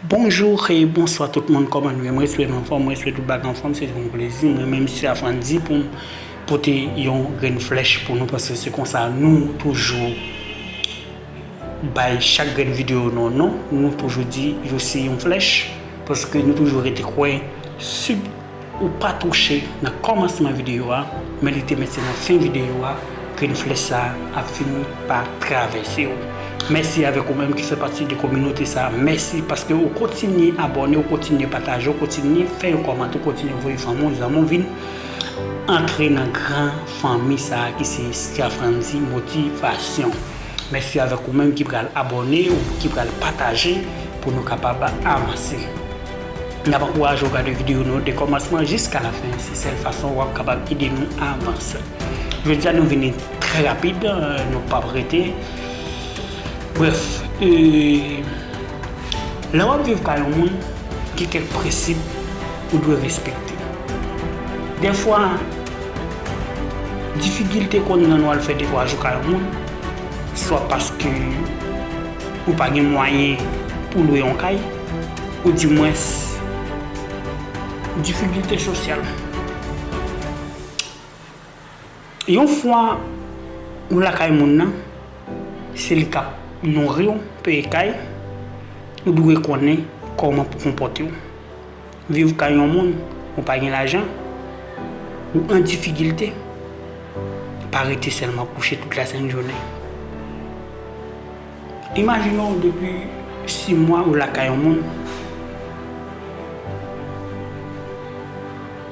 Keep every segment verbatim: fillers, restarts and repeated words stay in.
Bonjou e bonswa tout moun, kòman nou ye? Mwen espere nou anfòm, mwen espere tout bagay anfòm. Se yon plezi mwen menm, Sir Afrandy, pou m pote yon grenn flèch pou nou, paske se konsa nou toujou bay chak grenn videyo nou, non, nou toujou di yo se yon flèch, paske nou toujou rete kwè si ou pa touche nan kòmansman videyo a, men li te mete nan fen videyo a, grenn flèch sa a ap fini pa travèse w. Mèsi avèk ou menm ki fè pati de kominote sa a. Mèsi paske ou kontinye abòne, ou kontinye pataje, ou kontinye fè yon kòmantè, ou kontinye voye fanmi w, zanmi w vin antre nan gran fanmi sa a ki se Sir Afrandy Motivasyon. Mèsi avèk ou menm ki pral abòne ou ki pral pataje pou nou kapab avanse. N ap ankouraje w gade videyo nou de kòmansman jiska lafen. Se sèl fason w ap kapab ede nou avanse. Jodi a nou vini trè rapid, nou p ap rete. Brèf, e, lè w ap viv kay yon moun, gen kèk prensip ou dwe respekte. Dèfwa, difikilte konn rann w al fè de twa jou kay yon moun, swa paske ou pa gen mwayen pou lwe yon kay, oudimwens, difikilte sosyal. Yon fwa ou lakay moun nan, se li k ap nouri w, peye kay, ou dwe konnen kòman pou konpòte w. Viv kay yon moun, ou pa gen lajan, ou an difikilte, pa rete sèlman kouche tout lasent jounen. Imajine w depi sis mwa ou lakay yon moun,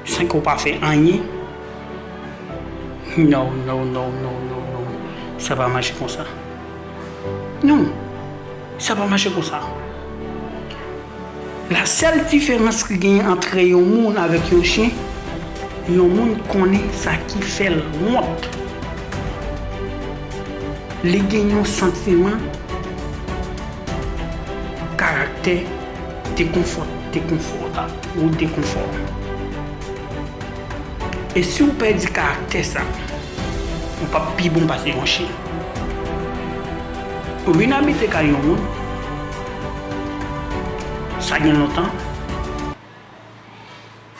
san ke w pa fè anyen. Non, non, non, non, non, non. Sa pa mache konsa. Non, sa pa mache konsa. La sèl diferans ki genyen antre yon moun avèk yon chen, yon moun konnen sa ki fè l wont. Li gen yon santiman karaktè dekonfò, dekonfò, ou dekonfò. E si w pèdi karaktè sa, ou p ap pi bon pase yon chen. Ou vin abite kay yon moun, sa gen lontan,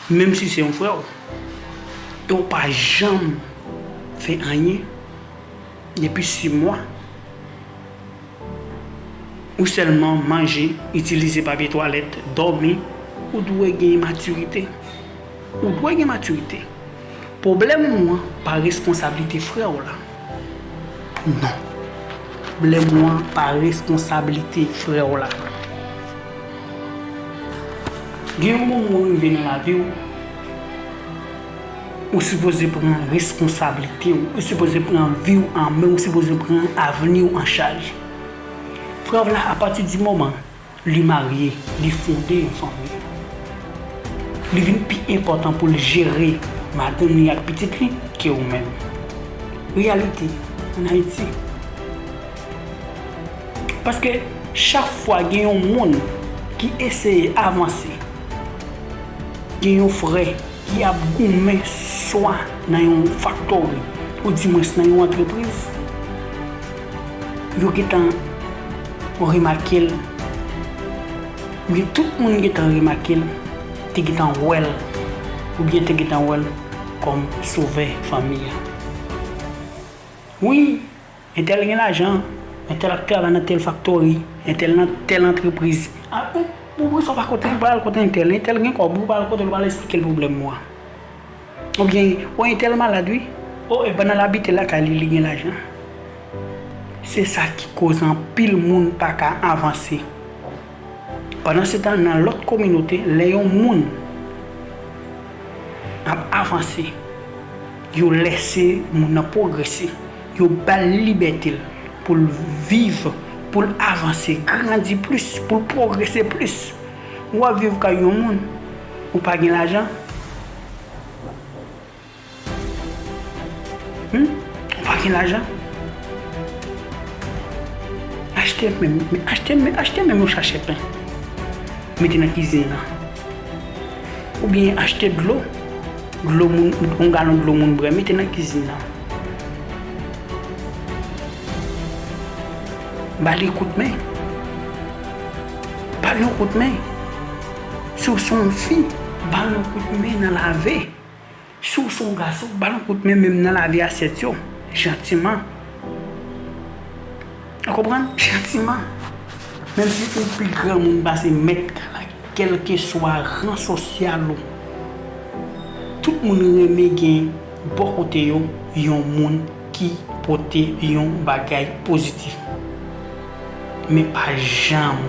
menm si se yon frè w, e w pa janm fè anyen depi sis mwa, ou sèlman manje, itilize papye twalèt, dòmi, ou dwe gen matirite. Ou dwe gen matirite. Pwoblèm ou an pa responsablite frè w la. Non. Pwoblèm ou an pa responsablite frè w la. Gen yon moman ou rive nan lavi w, ou sipoze pran responsablite w, ou sipoze pran vi w an men, ou sipoze pran avni w an chaj. Frè w la, apati di moman li marye, li fonde yon fanmi, li vin pi enpòtan pou l jere madanm li ak pitit li ke ou menm. Reyalite ann Ayiti. Paske chak fwa gen yon moun ki eseye avanse, gen yon frè ki ap goumen swa nan yon faktori, oudimwens nan yon antrepriz, yo gentan remake l, oubyen tout moun gentan remake l, te gentan wè l, oubyen te gentan wè l kòm sovè fanmi an. Wi, entèl gen lajan, entèl ap travay nan tèl faktori, entèl nan tèl antrepriz. A, ou, ou, ou sa pa kote, ou pa al kote entèl, entèl gen kòb, ou pa al kote l, ou pa al eksplike l pwoblèm ou an. Oubyen, o, entèl malad wi. O, e pandan l abite lakay li, li gen lajan. Se sa ki koz anpil moun pa ka avanse. Pandansetan, nan lòt kominote, lè yon moun ap avanse, yo lèse moun nan pwogrese. Yo ba l libète l pou l viv, pou l avanse, grandi plis, pou l pwogrese plis. Ou ap viv kay yon moun, ou pa gen lajan. Hmm? Ou pa gen lajan? Achte menm, men achte, men achte menm yon sachè pen. Mete nan kizin nan. Oubyen achte dlo. Dlo moun, yon galon dlo moun bwè, mete nan kizin nan. Ba li kout men. Pa Ba l yon kout men. Si w se yon fi, ba l yon kout men nan lave. Si w se yon gason, ba l yon kout men menm nan lave asyèt yo, jantiman. Ou konprann? Jantiman. Menm si ou pi granmoun pase mèt kay la, kèlkeswa ran sosyal ou, tout moun renmen gen bò kote yo yon moun ki pote yon bagay pozitif. Men pa janm